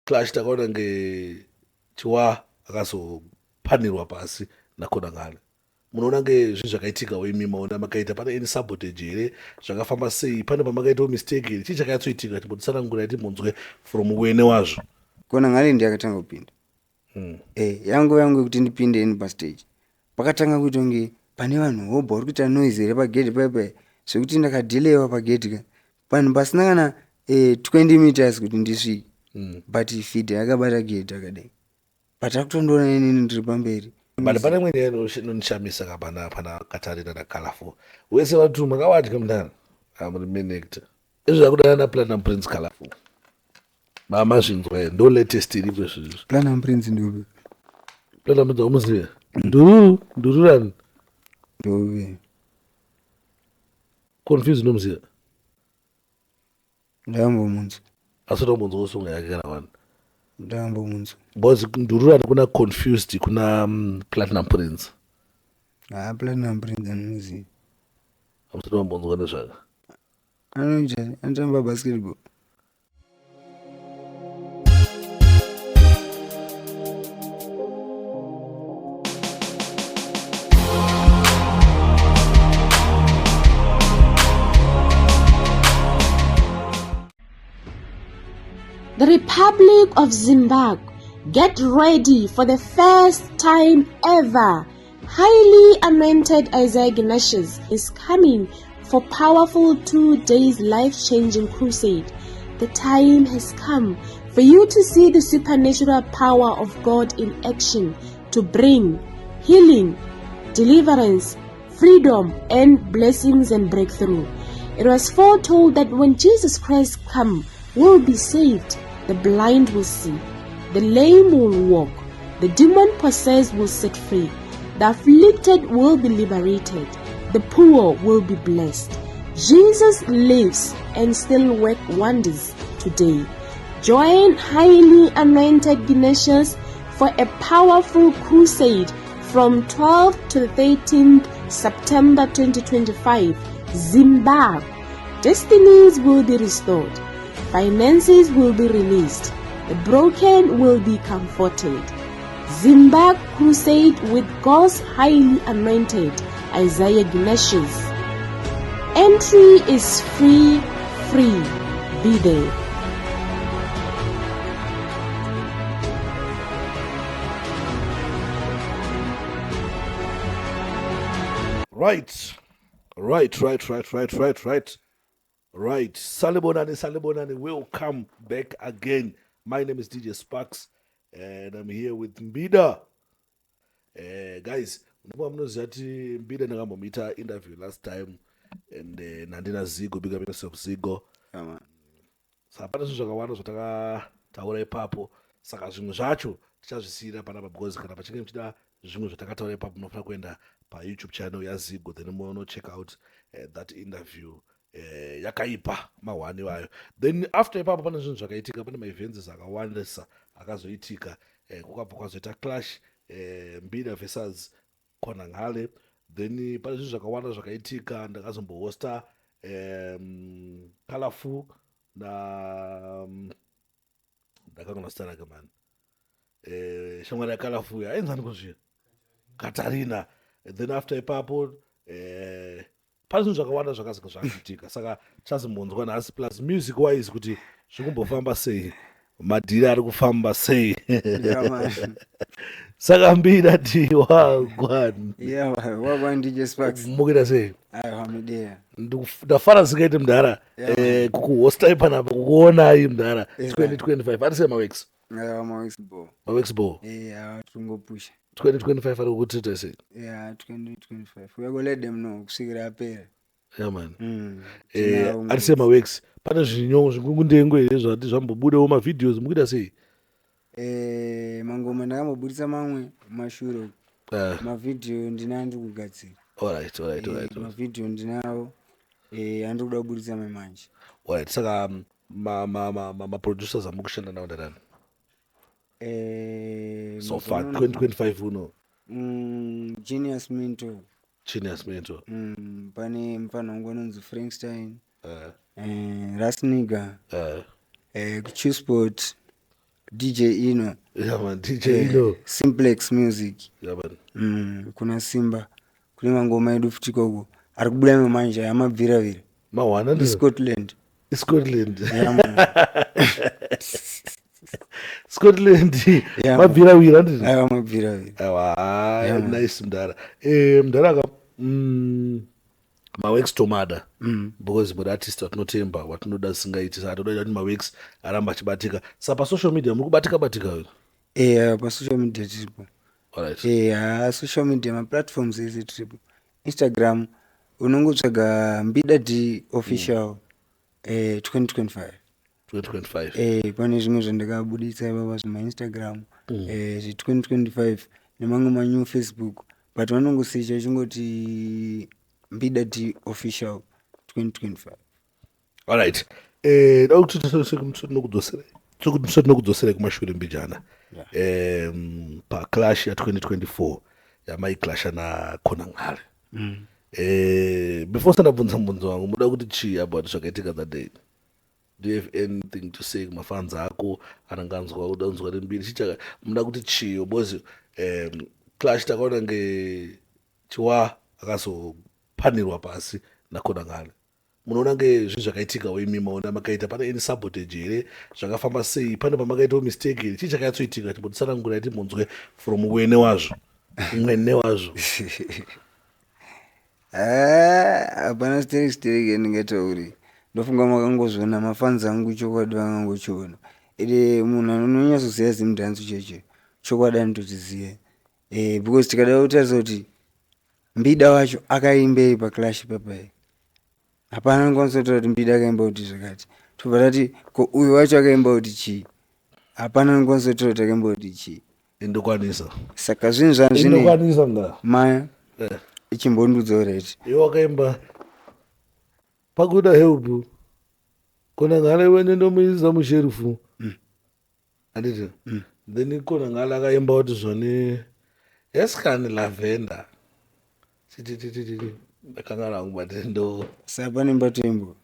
Clash takaona nge Chiwa akazopanirwa pasi naKonangale. Munoona nge zvinhu zvakaitika imi maona makaita pane any sabotage here, zvakafamba sei, pane pamakaitawo mistake here, chii chakanyatsoitika, timbotsanangurai timbonzwe from wene wazvo. Konangale ndiye akatanga kupinda. Yangu yekuti ndipinde ini pastage pakatanga kuita kunge pane vanhu hobho vari kuita noise here pagedhi paipai, zvekuti ndakadhilewa pagedhi ka panhu pasina kana 20 meters kuti ndisvike. But feed yakabata gedhi akadai, but akutondiona inini ndiri pamberi. But pane imwe nyaya inondishamisa ka pana Katarina naColorful. Wese vati makawadya mundani amuri main actor. Izvo zvakudana naPlatinum Prince Colorful. Mama zvinzwa here, ndo latest iripo izvozvo. Platinum Prince ndobe. Platinum Prince wamuziva? Ndururu, ndururani. Ndobe. Confused unomuziva? Ndakambomunzwa. Asi unombonzwa song yake kana wani? Ndakambomunzwa. Because ndururani kuna Confused kuna Platinum Prince. Platinum Prince anomuziva. Hamusati mambonzwa nezvake? Anoita, anotamba basketball. The Republic of Zimbabwe, get ready for the first time ever. Highly anointed Isaiah Ignatius is coming for powerful 2 days life-changing crusade. The time has come for you to see the supernatural power of God in action to bring healing, deliverance, freedom, and blessings and breakthrough. It was foretold that when Jesus Christ comes, we'll be saved. The blind will see, the lame will walk, the demon-possessed will set free, the afflicted will be liberated, the poor will be blessed. Jesus lives and still works wonders today. Join highly anointed Ignatius for a powerful crusade from 12th to the 13th September 2025, Zimbabwe. Destinies will be restored, finances will be released, the broken will be comforted. Zimbabwe Crusade with God's highly anointed Isaiah Ignatius. Entry is free, free. Be there. Right. Right, right, right, right, right, right. Right. Salibonani, Salibonani, welcome back again. My name is DJ Sparks and I'm here with Mbida. Guys, munoziva kuti Mbida ndakambomuita interview last time and nandina Zigo, big up yourself Zigo. Yeah, saka pane zvinhu zvakawanda zvatakataura ipapo, saka zvimwe zvacho tichazvisiyira panapa because kana pachinge muchida zvimwe zvatakataura ipapo munofanira kuenda paYouTube channel yaZigo, then muno check out that interview yakaipa mahwani vayo. Then after ipapo pane zvinhu zvakaitika, pane maevents akawandisa akazoitika, kukabva kwazoita clash, Mbida versus Konangale. Then pane zvinhu zvakawanda zvakaitika, ndakazombohosta Colorful na ndakangona zita rake mani, shamwari yaColorful ainzani kuzvira Katarina. Then after ipapo pane zvinhu zvakawanda zvakazenge zvakuitika, saka tichazombonzwa nhasi plus music wise kuti zvikumbofamba sei, madhiri ari kufamba sei. Saka Mbida tiwagwani. Yeah, wagwan DJ Sparks. Mukuita sei? Aiwa, midea. Ndafara zikaite mudhara kukuhostai panapa, kukuonai mudhara. 2025 ari sei maweeks? Aiwa, maweeks bo. Maweeks bo. Awa tungopusha. 2025 ari kukutirita sei? Yeah, 2025. We go let them know kusvikira apera. Yeah man. Ari sei maweeks? Pane zvinyo zvingungundengo here zvati zvambobudawo mavideos, mukuita sei? Mangoma ndakambobudisa mamwe mashure. Mavideo ndinayo ndiri kugadzira. Alright, alright, alright. Mavideo ndinawo andiri kuda kubudisa mamanje. Alright, saka maproducers amukushanda nawo ndarani so far 2025 uno? Genius Mentor. Genius Mentor. Pane mufana wangu anonzi Frankstein, Rasniga, kuchusport. DJ Ino. Yeah man, DJ Ino. Simplex Music. Yeah man. Kuna Simba. Kune mangoma edu futi ikoko. Ari kubuda manje amabviravira. Mawana ndi Scotland. Scotland. Yeah man. Scotland. Yeah, man. Mabviravira ndizvo. Aiwa mabviravira. Aiwa, Yeah, man. nice mdara. Eh, mdara ka maworks tomada because muri artist watinotemba watinoda zvisingaiti, saka toda kuti maworks aramba achibatika. Saka pasocial media muri kubatika batika here? Eh, pasocial media tiripo. Alright. Eh, ha, social media maplatforms ese tiripo. Instagram unongotsvaga Mbida D Official 2025. 2025. Eh, pane zvimwe zvandakabuditsa ipapa zvimaInstagram zve 2025 nemamwe manew Facebook, but vanongosecha chingoti Mbida D Official 2025. Alright. Eh, da kuti tinokudzosera kumashure mbijana. Paclash ya2024 yamaiclasha naKhonangale. Before sandabvunza mubvunzo wangu, muda kuti chii about zvakaitika that day? Do you have anything to say kumafans ako anenge anzwa kuda kunzwa nembiri chichaka? Muda kuti chii? Because clash takaona nge Chiwa akazopanirwa pasi naKhonangale. Munoona nge zvinhu zvakaitikawo imi maona makaita pane any sabotage here? Zvakafamba sei? Pane pamakaitawo mistake here? Chii chakanyatsoitika? Chimbotitsanangurai timbonzwe from mwene wazvo, mwene wazvo. Hapana stereki stereki yandingatauri. Ndofunga makangozviona mafans angu, chokwadi vakangochiona. Ende munhu anonyatsoziva Zimdancehall cheche chokwadi anotochiziva, because tikada kutarisa kuti Mbida wacho akaimbei paclash papai, hapana anokwanisa kutaura kuti Mbida akaimba kuti zvakati. Tobva tati ko uyu wacho akaimba kuti chii? Hapana anokwanisa kutaura kuti akaimba kuti chii. Indokwanisa. Saka zvinhu zvanzvine Indokwanisa nga. Maya ichimbondudzawo, right? Iwe wakaimba pakuda help Khonangale wene ndomuisa musherufu, handiti? Then Khonangale akaimba kuti zvoni yesikani lavenda chititititi, ndakangana hangu, but ndo Saka pane mbatembo.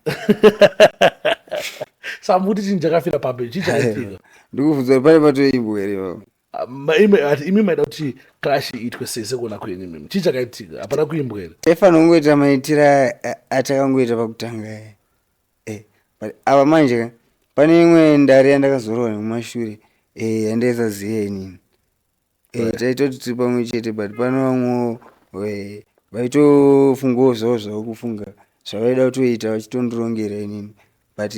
Samuti chinhu chakafira pape, chii chakaitika? Ndikubvunza kuti pane patoimbo here ipapo? Imi maida kuti clash iitwe sei sekuona kwenyu imimi? Chii chakaitika? Hapana kuimbwa here? Taifanira kungoita maitira atakangoita pakutanga, but ava manje ka, pane imwe ndari yandakazorwa nekumashure yandaisaziva inini. Taitoti tiri pamwe chete, but pane vamwewo vaitofungawo zvavo zvavo, kufunga zvavaida kutoita vachitondirongera inini, but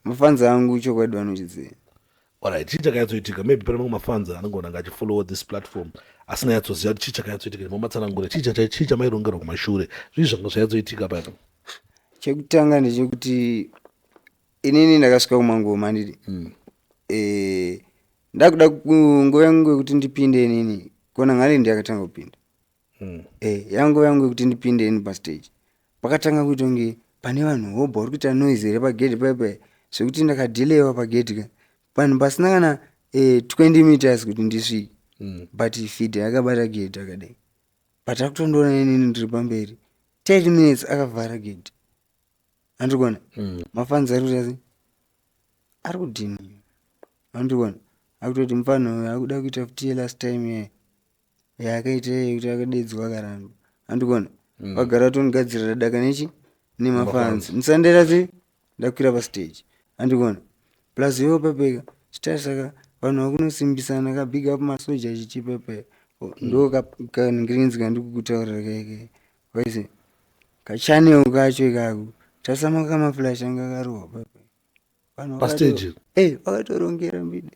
mafans angu chokwadi vanochiziva. Alright, chii chakanyatsoitika? Maybe pane mamwe mafans anogona kunge achifollowa this platform asina nyatsoziva kuti chii chakanyatsoitika. Momatsanangura chii chamairongerwa kumashure, zvii zvanga zvanyatsoitika pano? Chekutanga ndechekuti inini ndakasvika kumangoma, handiti? Ndakuda nguva yangu yekuti ndipinde inini, Khonangale ndiye akatanga kupinda. Yanguva yangu yekuti ndipinde ini pastage, pakatanga kuita kunge pane vanhu hobho vari kuita noise here pagedhi paipai, zvekuti ndakadhilewa pagedhi ka, panhu pasina kana 20 meters kuti ndisvike. But Fidhe akabata gedhi akadai, but akutondiona inini ndiri pamberi. 30 minutes akavhara gedhi, handiri kuona? Mafans ari kuita sei? Ari kudhini, handiri kuona? Akutoti mufana uyu akuda kuita futi last time ye yaakaita yekuti akadedzwa akaramba, handiri kuona? Vagara vatondigadzirira daka nechi nemafans musandera sei ndakwira pastage, handiri kuona? Plus iwo papeka chitarisa vanhu vakunosimbisana ka, big up masoja chichipepe, ndo kangirinzi kandikukutaurira keke waise kachannel kacho ikako. Tarisa makamaflash anga akarohwa pepe. Vanhu Pastage? Vakatorongera Mbida.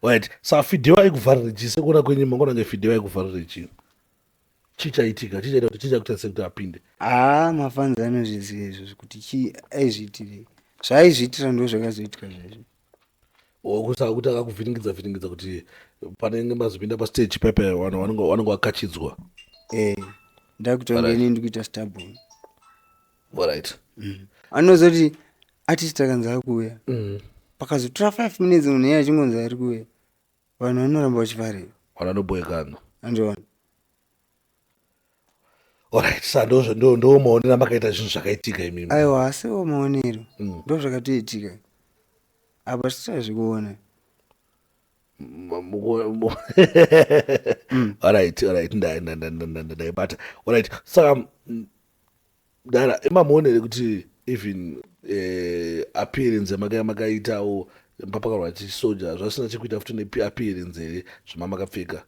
Right, sa Fideo aikuvharira chii sekuona kwenyu? Mangona nge Fideo aikuvharira chii? Chii chaitika? Chii chaita kuti, chii chakuita sekuti apinde? Haa, mafans anozviziva izvozvo kuti chii aizviitirei. Zvaaizviitira ndo zvakazoitika zvaizvo. Kusaka kuti akakuvhiringidza vhiringidza kuti panenge mazopinda pastage pepe vanhu vanenge vakachidzwa. Ndakutonge ini ndikuita stubborn. Alright. Anozoti artist akanzi akuuya, pakazotora 5 minutes munhu iye achingonzi ari kuuya, vanhu vanoramba vachivharira. Vanhu vanoboekana. Andiona. Alright, sa ndo maonero amakaita zvinhu zvakaitika imimi? Aiwa, asiwo maonero. Ndo zvakatoitika apa, tichazvikuona. Alright, alright, ndaibata. Alright, saka dara imamuone here kuti even appearance yamakaya makaitawo papakarwa chisoja zvasina chekuita futi neappearance here zvamamakapfeka?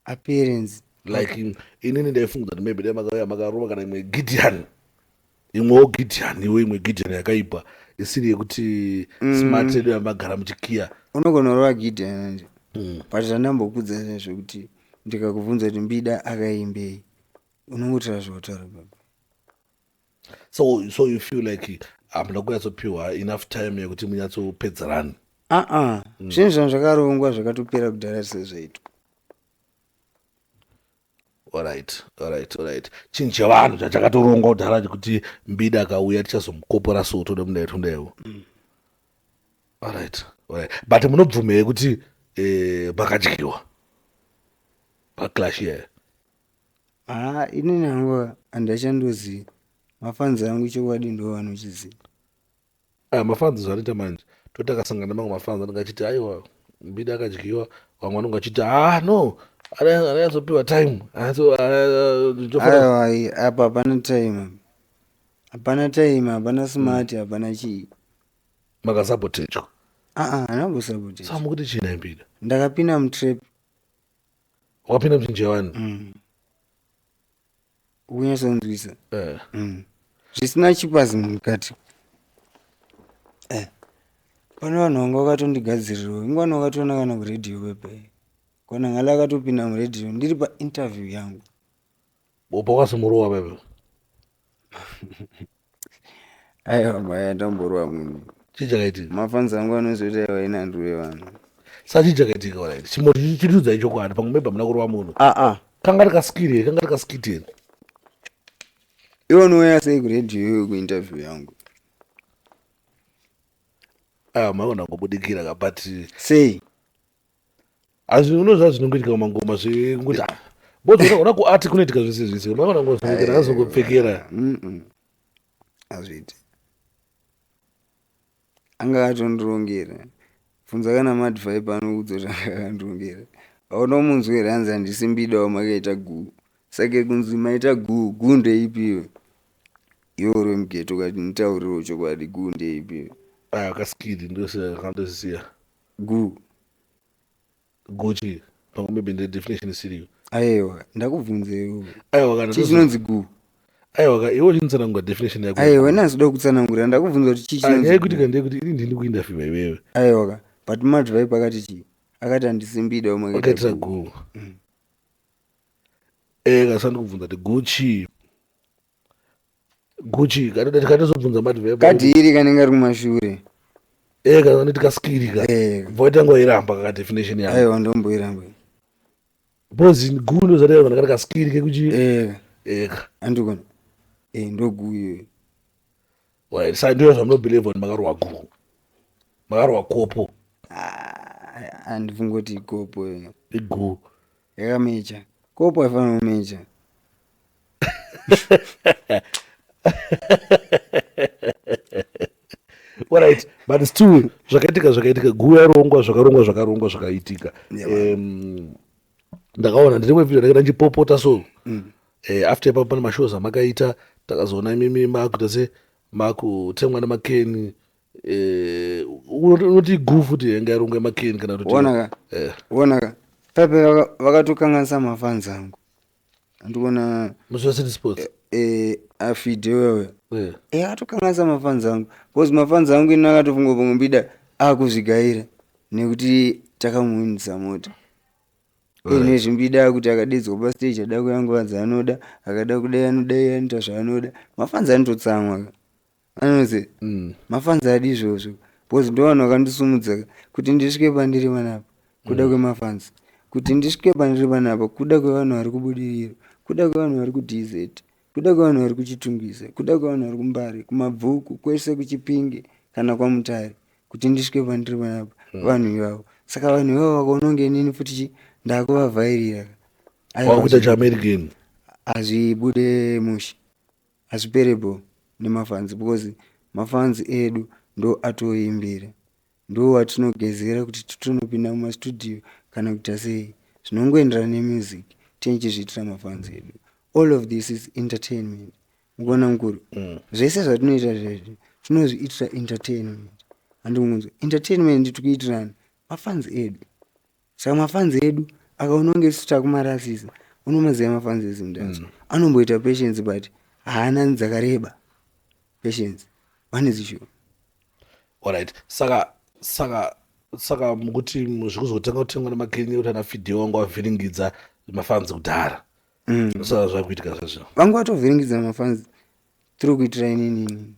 Appearance Like inini ndaifunga kuti maybe dai makauya makarova kana imwe Gideon, imwewo Gideon, iwe imwe Gideon yakaipa isiri yekuti smart yedu yamagara muchikiya. Unogona kurova Gideon anje, but zvandambokudza zvekuti ndikakubvunza kuti Mbida akaimbei, unongotaura zvautaura baba. So you feel like hamuna kunyatsopiwa enough time yekuti munyatsopedzerani? Aa, zvinhu zvanhu zvakarongwa, zvakatopera kudhara sezvaitwa. Alright, chinhu chevanhu chachakatorongwa kudhara chekuti Mbida akauya tichazomukopora, so tode mudai todaiwo. Alright, but munobvumei kuti makadyiwa paclash iyayo? Haa, inini hangu handachandoziva. Mafanzi angu chokwadi ndo vanochiziva. Aya mafanzi zvanoita manje, toti akasangana nemamwe mafanzi anenge achiti aiwa, Mbida akadyiwa, vamwe vanenge vachiti, ah no, ananyatsopiwa time. Aiwa, apa hapana time, hapana time, hapana smart, hapana chii. Makasabotejwa? Aa, handambosaboteja. Saka mukuti chii naimbida? Ndakapinda mutrap. Wakapinda muchinhu chevanhu. Ukunyatsonzwisa? Eh. Zvisina chipazi mukati. Pane vanhu vanga vakatondigadzirirawo, ingwani vakatoona kana kuredhiyo pepe kona ngale akatopinda muredhiyo ndiri painterview yangu. Upa wakazomurowa pepe? Aiwa, maya ndamborova munhu. Chii chakaitika? Mafanzi angu anozoti aiwa, inandiwe vanhu. Sa chii chakaitika? Alright, chimoti chitiudzai chokwadi, pamwe maybe hamuna kurova munhu. Aa. Kanga rikaskiri here? Kanga rikaskiti here? Iwe unouya sei kuredhiyo iwe kuinterview yangu? Aiwa, maona ngobudikira ka, but Sei? Hazvi unoziva zvinongoitika mumangoma zvekungoti, ah, bozi ona kuati kunoitika zvese zvese, maona ngozopfekera azongopfekera. Hazviiti, anga atondirongera. Bvunza kana madhivhai pano kuudza kuti anga akandirongera. Hauna munzwi here? Hanzi handisi Mbidawo makaita guu, saka kunzi maita guu, guu ndeipiwe? Iwe uri wemugeto ukati nditaurirewo chokwadi, guu ndeipiwe? Aya kaskiri ndosiyakandosiya. Guu. Guchi pamwe maybe nde definition isiriyo. Aiwa, ndakubvunza iwe. Aiwa, kana Chii chinonzi guu? Aiwa ka, iwe uchinitsanangura definition yako. Aiwa, inazoda kutsanangura, ndakubvunza kuti chii Ah, chinonzi nyaya yekuti guu. ka ndeyekuti ini ndini kuinterview iwewe. Aiwa ka, but madhivhai pakati chii? Akati handisi Mbidawo makaita wakaitira guu. Guu kasandi kubvunza kuti guchi, guchi katozobvunza madhivhai. Kadhiri kanenge kari kumashure. Kana nditi kaskiri ka. Bva ngoiramba kaka definition yako. Aiwa, ndomboiramba. Because guu ndozvatireva kana kari kaskiri kekuchi. Eka. Andikona, ndo guu iyoyo. Right, sa ndiyo zvamunobelieve kuti makarwa guu, makarwa kopo? Ah, handifungoti ikopo iyo. Iguu. Yakamecha kopo, haifanira kumecha. Alright, but still zvakaitika zvakaitika, guu yarongwa, zvakarongwa zvakarongwa, zvakaitika. Yeah, Ndakaona ndine video ndakaita ndichipopota, so after ipapo pane mashows amakaita, takazoona imimi makuita se makutemwa nemakeni. Unoti guu futi yanga yarongwa yemakeni kana kuti? Wona ka. Wona ka, pepe vakatokanganisa mafanzi angu, andikuona. Musi weCity Sports. Afide wewe. Akatokanganisa mafanzi angu because mafanzi angu ini akatofunga pamwe Mbida akuzvigaira nekuti takamuwinisa mota. Nezvimbida kuti akadedzwa pastage ada kuya nguva dzaanoda, akada kudai anodai, anoita zvaanoda. Mafanzi anototsamwa ka, anozi mafanzi adi izvozvo because ndo vanhu vakandisumudza kuti ndisvike pandiri panapa. Kuda kwemafanzi kuti ndisvike pandiri panapa, kuda kwevanhu vari kuBudiriro, kuda kwevanhu vari kuDZ, kuda kwevanhu vari kuChitungwiza, kuda kwevanhu vari kuMbare, kuMabvuku kwese, kuChipinge kana kwaMutare, kuti ndisvike pandiri panapa vanhu ivavo. Saka vanhu ivavo vakaona kunge inini futi chi ndakuvavhairira. Wakuita chiAmerican. Hazvibude mushe, hazviperebo nemafanzi because mafanzi edu ndo atoimbira. Ndo watinogezera kuti titonopinda mumastudio kana kuita sei. Zvinongoenderana nemusic tichizviitira mafans edu. All of this is entertainment. Mukuona mukuru? Zvese zvatinoita zvezvi tinozviitira entertainment. Handikunzwa entertainment tikuitirani mafans edu. Saka mafans edu akaona kunge isu takumarasisa, unomaziva mafans eZimdance. Anomboita patience but haana dzakareba patience. Vane zishuwa. Alright. Saka saka saka mukuti zvikuzotanga kutengwa nemakenyi kuti ana Fideo wanga wavhiringidza mafans kudhara. Saka zvakuitika zvazvo. Vanga vatovhiringidza mafans through kuitira inini.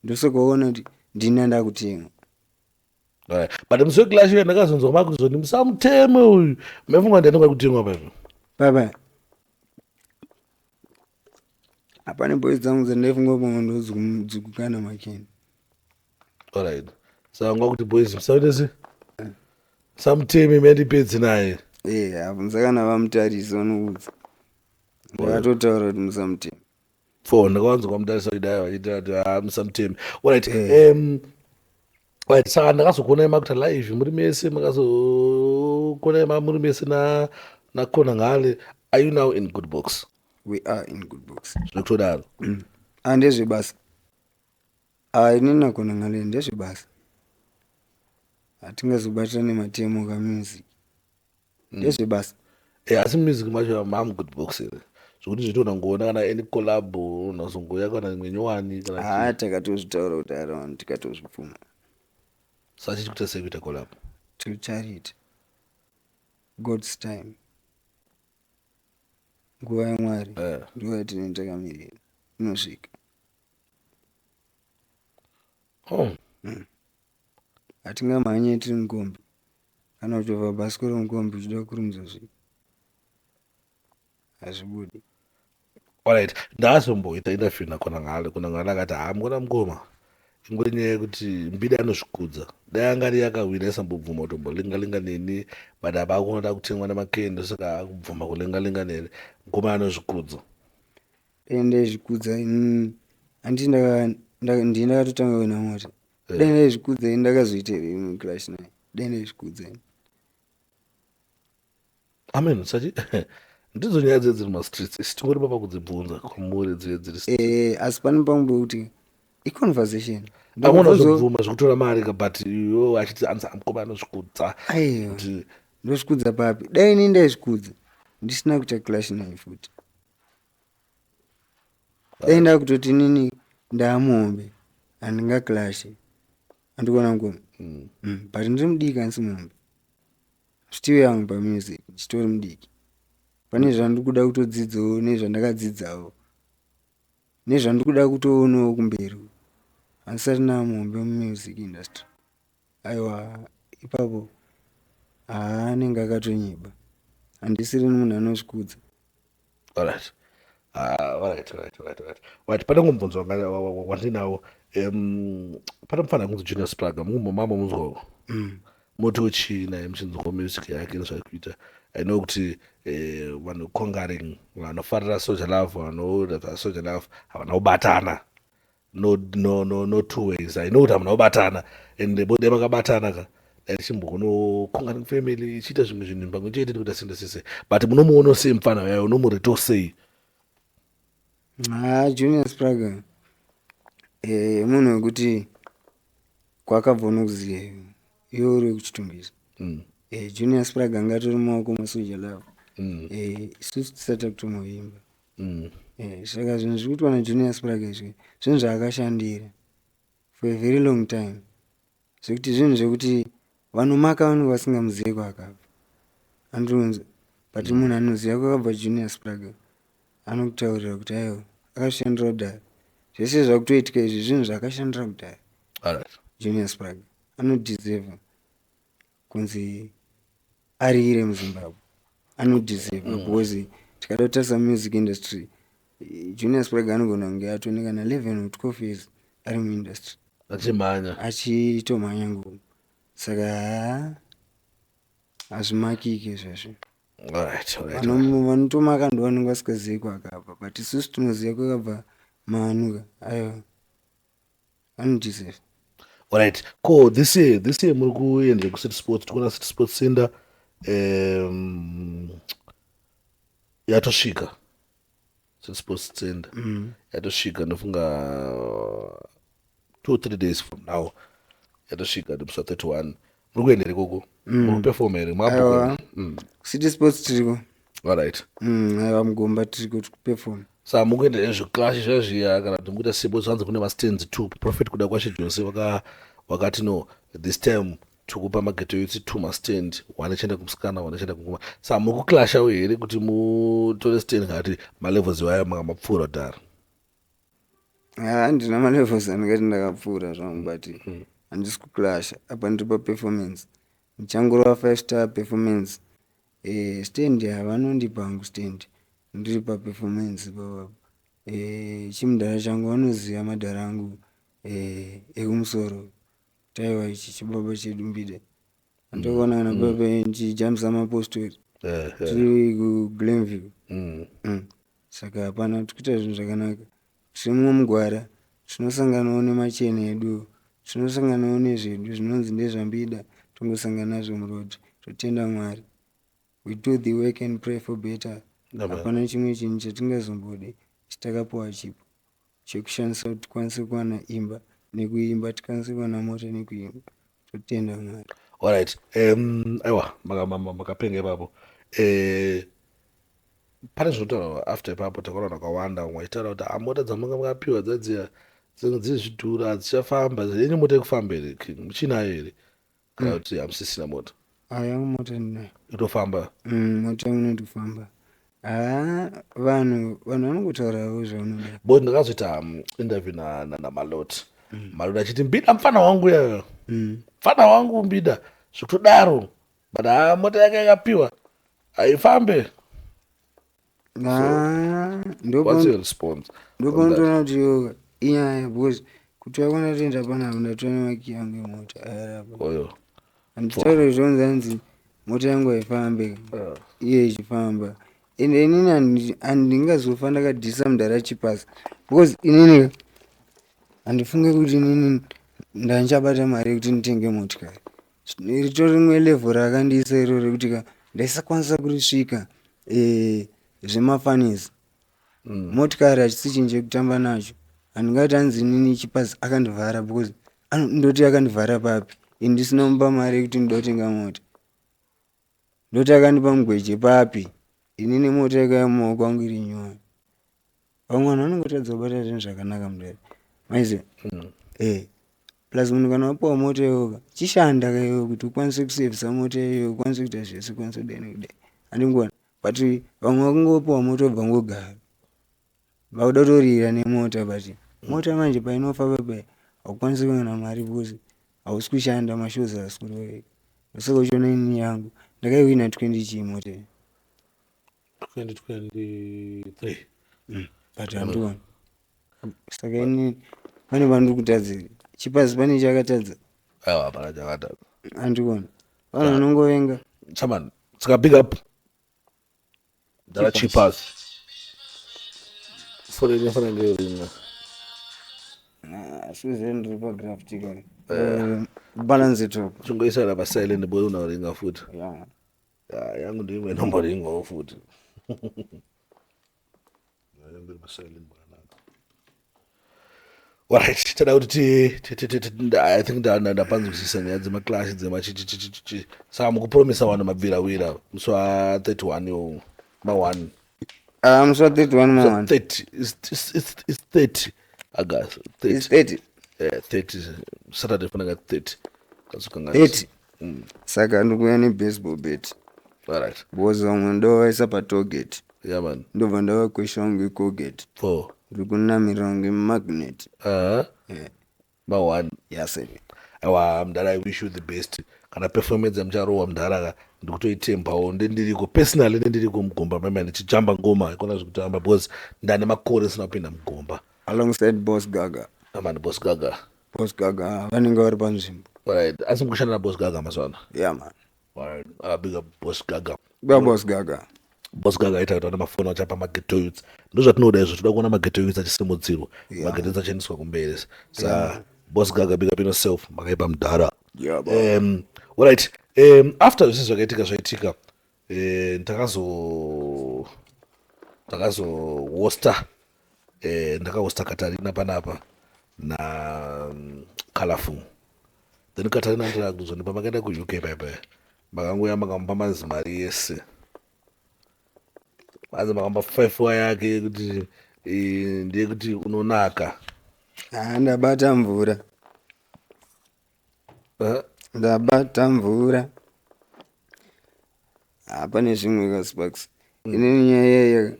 Ndosakaona kuti ndini andakutengwa. Alright. But musi weclash uya ndakazonzwa makuzoti musamuteme uyu. Maifunga ndinonga kutengwa paipo. Baba. Hapane boys dzangu dzandaifunga pamwe ndodzikukana makeni. Alright. Saka ngwa kuti boys musaite se samuteme mandipedzi naye. Eh, abvunza kana vamutarisa vanoudza. Ndakatotaura kuti musamuteme. Fo ndakawanzwa mutarisa kuti dai vachiita kuti ah musamuteme. Alright. Right, saka ndakazokuonai makuita live muri mese makazokuonai muri mese na naKhona Ngale. Are you now in good books? We are in good books. Zvekutodaro. Ah, ndezvebasa. Ah, inini naKhona Ngale ndezvebasa. Hatingazobatana nematemo kamusic. Ndezvebasa. Eh, asi music macho mamu good books here zvekuti zvitoona ngoona kana any collab unozongoya kana imwe nyowani kana Ah, takatozvitaura kuti around tikatozvipfuma. Saka chichi kuita sei kuita collab? To charity. God's time. Nguva yaMwari. Ndiyo yatinenge takamirira. Inosvika. Oh. Hatingamhanye tiri mukombi. Kana kuchovha bhasikoro mukombi uchida kukurumidza kusvika. Hazvibudi. Alright, ndakazomboita interview naKhona Ngale. Khona Ngale akati ha mukona mukoma. Ingori nyaya yekuti Mbida anozvikudza. Dai anga ari akahwina aisambobvuma kutombolinga linga neni but apa akuona kutengwa namakendo saka akubvuma kulinga linga neni. Mukoma anozvikudza. Dai ndaizvikudza handiti ndini ndakatotanga kuina mota. Dai ndaizvikudza ini ndakazoita here imwe clash naye. Dai ndaizvikudza ini. Amen. Sachi ndidzo nyaya dziye dziri mumastreets isi tingori papa kudzibvunza kwamuri dziye dziri Eh, asi pane pamwe pekuti iconversation. Amwe unozobvuma zvekutora mari ka but iwe achiti anzi mukoma anozvikudza. Aiwa. Ndozvikudza papi? Dai ini ndaizvikudza ndisina kuita clash naye futi. Dai ndakutoti inini ndaamuhombe handingaclash. Andikuona ngoma. But ndiri mudiki handisi muhombe. Still young pamusic ndichitori mudiki. Pane zvandiri kuda kutodzidzawo nezvandakadzidzawo. Nezvandiri kuda kutoonawo kumberi. Handisati ndaamuhombe mumusic industry. Aiwa ipapo anenge akatonyeba. Handisiri munhu anozvikudza. Alright. Alright, alright, alright, alright. Right, pane mubvunzo wandinawo. Pane mufana kunzi Junior Spraga, mumbo munzwawo. Moti uchii naye muchinzwawo music yake nezvaari kuita. I know kuti vanhu conquering vanofarira Soul Jah Love, vanoda Soul Jah Love havana kubatana. No, no, no, no two ways. I know kuti hamuna kubatana and dai makabatana ka dai tichimboona conquering family ichiita zvimwe zvinhu pamwe chete nekuita sende sese. But munomuona sei mufana uyayo, unomurito sei? Ah, Junior Spraga munhu wekuti kwakabva unokuziva iwe uri wekuchitungwiza. Junior Spraga anga atori mumaoko maSoul Jah Love. Isusu tisati takutomuimba. Saka zvinhu zviri kuitwa naJunior Spraga izvi zvinhu zvaakashandira for a very long time. Zvekuti zvinhu zvekuti vanomaka vanenge vasingamuzivi kwaakabva. Andiunza. But munhu anoziva kwakabva Junior Spraga anokutaurira kuti aiwa akashandira kudhara. Zvese zvakutoitika izvi zvinhu zvaakashandira kudhara. Alright. Junior Spraga anodeserve kunzi arire muZimbabwe. Anodeserve because tikada kutarisa music industry Junior Spraga anogona kunge atone kana 11 or 12 years ari muindustry. Achimhanya. Achitomhanya ngoma. Saka hazvimakiki izvozvo. Alright, alright. Vanotomaka ndo vanenge vasingazivi kwakabva but isusu tinoziva kwakabva Manu ka aiwa anodeserve. Alright, ko this year muri kuenda kuCity Sports? Tikuona City Sports Center yatosvika. City Sports Center yatosvika, ndofunga 2 or 3 days from now yatosvika, musi wa31. Muri kuenda here ikoko? Muri kuperforma here? Aiwa. City Sports tiriko. Alright. Aiwa, mugomba tiriko, tikuperform. Saka mukuenda nezveclash zviya kana kuti mukuita sebo? Zvanzi kune mastands two. Prophet Kuda Kwashe Jose wakati no, this time tikupa maghetto youths two mastand, one achienda kumusikana, one achienda kumukoma. Saka muri kuclashawo here kuti mutore stand, kana kuti malevels iwayo manga mapfuura kudhara? Handina malevels andingati ndakapfuura zvangu, but handisi kuclasha apa, ndiri paperformance, ndichangorova five star performance. Stand havanondipa hangu stand, ndiri paperformance papapo. Chimudhara changu vanoziva, madhara angu ekumusoro, kuti aiwa, ichi chibaba chedu Mbida. Andakaona kana papa ndichijambisa mapostori tiri kuGlenview. Saka hapana, tikuita zvinhu zvakanaka, tiri mumwe mugwara, tinosanganawo nemachena edu, tinosanganawo nezvedu zvinonzi ndezvaMbida, tongosangana nazvo muroad, totenda Mwari. We do the work and pray for better. Hapana chimwe chinhu chatingazombode, chitakapiwa chipo chekushandisa kuti tikwanise kuwana imba nekuimba, tikwanise kuwana mota nekuimba, totenda Mwari. Alright, aiwa, makapenga ipapo. Pane zvinotaurwa after ipapo, takaona vakawanda, vamwe vachitaura kuti mota dzamanga makapiwa dzadziya dzinenge dziri zvidhura, hadzichafamba. Yenyu mota yekufamba here, King? Muchinayo here, kana kuti hamusisina mota? Yangu mota ndinayo. Itofamba? Mota yangu inotofamba. Ha, vanhu vanongotaurawo zvavanoda. Bo ndakazoita interview naMalot, Malot achiti Mbida mufana wangu yayo, mufana wangu Mbida zvekutodaro, but ha, mota yake yakapiwa haifambe. What's your response on that? Ndopanotoona kuti yoga inyaya, because kuti wakona toenda panapa, ndatora nemakiyi angu emota ayarapa. Oyo. Handitaure zvonzi hanzi mota yangu haifambe, iye ichifamba. Ende inini handingazofa ndakadhisa mudhara Chipasa, because inini handifunge kuti inini ndanichabata mari yekuti nditenge motikari. Ritori rimwe level rakandiisa iro rekuti ka ndaisakwanisa kurisvika. Zvemafanisi, motikari hachisi chinhu chekutamba nacho. Handingati hanzi inini Chipasi akandivhara, because ndoti akandivhara papi ini ndisina kumupa mari yekuti ndoda kutenga mota? Ndoti akandipa mugweje papi inini mota yakauya mumaoko angu iri nyowani? Vamwe vanhu vanongotadza kubata zvinhu zvakanaka mudare, maiziva. Plus munhu kana wapiwa mota iyoka, chishanda kaiwe kuti ukwanise kusevhisa mota iyoyo, ukwanise kuita zvese, ukwanise kudai nekudai, handingoona. But vamwe vakungopiwa mota ubva ngogara, vakuda kutorira nemota, but mota manje painofa papai haukwanisi kuwana mari, because hausi kushanda, mashows haasi kuroveka. Ndosaka uchiona inini yangu ndakaiwina 20 chii mota iyi. 2023. But handioni. Saka inini pane pandiri kutadzira? Chipasi pane chakatadza? Aiwa, hapana chakatadza. Handikuona vanhu vanongovenga. Chaman, saka big up Dara Chipas. Foni inofanira kunge ringa. Suze ndiri pagraft kare. Balance it up. Chingoisana pasilent boy, unoringa futi. Yeah. Ya, yangu ndiimwe inomboringawo futi. Yangu iri pasilent makanaka. Alright, tada kuti I think ndapanzwisisa nyaya dzemaclash dzemachichichichi. Saka mukupromisa vanhu mabvirawira musi wa31 iwowo ma1? Ah, musi wa31 ma1. 30, it's 30 August. 30. It's 30. Yeah, 30 Saturday, fanaka 30 katsukanga. 30. Saka ndikuuya nebaseball bat. Alright. Because vamwe ndovaisa patollgate. Yeah man. Ndobva ndavakwesha kunge Colgate. Four. Ndiri kunamirira kunge magnet. Yeah. Ma1. Yase. Aiwa mudhara, I wish you the best. Kana performance yamucharohwa mudhara ka, ndikutoitembawo, ndendiriko personally, ndendiriko mugomba mama ndichijamba ngoma ikona zvekutamba, because ndane makore sina kupinda mugomba. Alongside Boss Gaga. Amani Boss Gaga. Boss Gaga vanenge vari panzvimbo. Alright, asi mukushanda naBoss Gaga mazuva ano? Yeah man. Alright, big up Boss Gaga. Ba Boss Gaga. Boss Gaga aita kuti vane mafoni vachapa maghetto youths. Ndozvatinoda izvo, toda kuona maghetto youths achisimudzirwa, maghetto youths achiendeswa kumberi. Sa Boss Gaga, big up yourself. Makaipa mudhara. Yeah, bro. Alright. After zvese zvakaitika zvaitika, ndakazo ndakazohosta, ndakahosta Katarina panapa na Colorful. Then Katarina ndira kuzondipa makaenda kuUK paipa, makangoya makamupa manzi mari yese, manzi makamupa 5 yake yekuti ndeyekuti unonaka. Ah, ndabata mvura. Ndabata mvura. Ah, pane zvimwe kaSparks, inini nyaya iyaya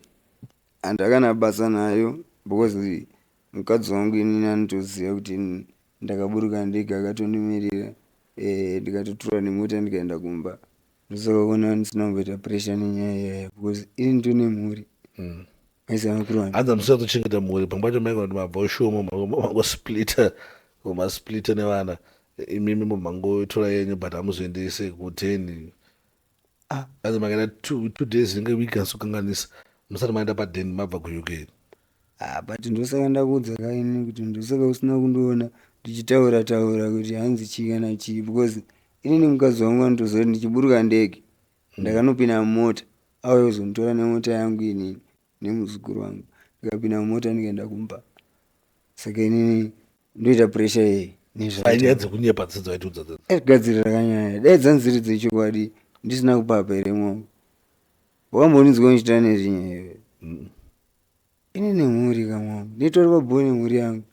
handakana basa nayo, because mukadzi wangu inini anotoziva kuti ndakaburuka ndega, akatondimirira, ndikatotora nemota ndikaenda kumba. Ndosaka kuona ndisina kumboita pressure nenyaya iyaya, because ini nditone mhuri, maiziva makuru wangu. Hanzi hamusina kutochengeta mhuri. Pamwe pacho maigona kuti mabva ushomo mangosplita, masplita nevana, imimi mangotora yenyu, but hamuzoendese kuteni. Ah. Hanzi makaenda 2 days inge week, handisokanganisa, musati maenda padeni mabva kuUK. Ah, but ndosaka ndakuudza kaini kuti ndosaka usina kundiona ndichitaura taura kuti hanzi chii kana chii, because inini mukadzi wangu anotoziva kuti ndichiburuka ndege ndakanopinda mumota, auya kuzonditora nemota yangu inini nemuzukuru wangu, ndikapinda mumota ndikaenda kumba. Saka inini ndoita pressure yei? Ainyaya dzekunyepa dzese dzawaitiudza dzedzi. Gadzirira kanyaya, dai dzanziri dzechokwadi ndisina kupapa here mwangu? Wakambondinzwa ndichitaura nezvinyaya iwe? Ini nemhuri kamwangu, nditori pabhoo nemhuri yangu.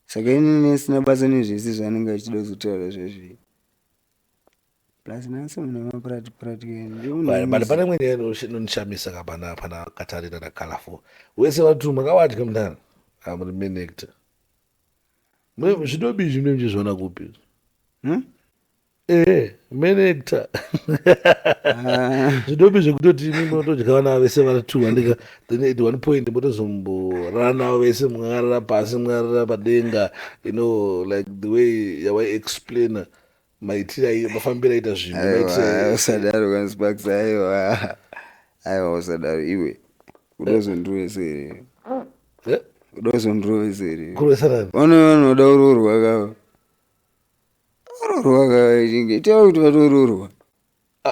Saka inini ndisina basa nezvese zvaanenge achida kuzotaura zvezvi. Plus nhasi munhu wemapurati purati. But pane imwe nyaya inondishamisa ka pana Katarina naColorful wese vatu makawadya mundani amuri main actor. Zvidobi izvi mune muchizviona kupi? Hmm? Main actor, zvidobi zvekutoti imi munotodya vana vese vari two, andika? Then at one point motozomborara navo vese, mwakarara pasi, mwakarara padenga, like the way yawaiexplaina maitiro, mafambiro aita zvinhu. Aiwa, maitiro usadaro kaSparks, aiwa, aiwa, usadaro iwe. Uda kuzondirovesa here? Eh? Uda kuzondirovesa here? Kurovesana? Vano vanoda kuroorwa kava, roorwa kava, ichinge itaura kuti vatoroorwa.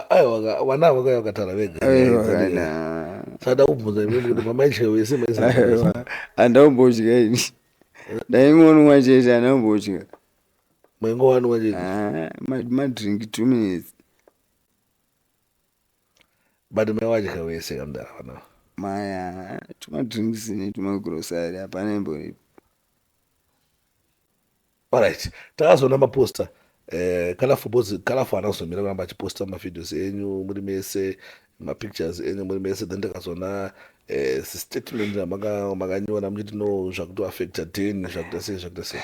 Aiwa, vana ava vakauya vakataura vega. Aiwa kana. Sada kubvunza imimi kuti pamaitya vese maisa. Aiwa, handaumbodya ini, ndaingonwa chete, handaumbodya. Maingowanwa chete? Ah, madrink 2 minutes. But maiwadya vese kamudara vana? Maya tumadrinks netumagrosari hapana imboripo. Alright, takazoona maposta, Colorful boss. Colorful haana kuzomira kuramba achiposta mavideos enyu muri mese, mapictures enyu muri mese. Then takazoona statement makanyora muchiti no, zvakutoaffecta ten, zvakuita sei, zvakuita sei.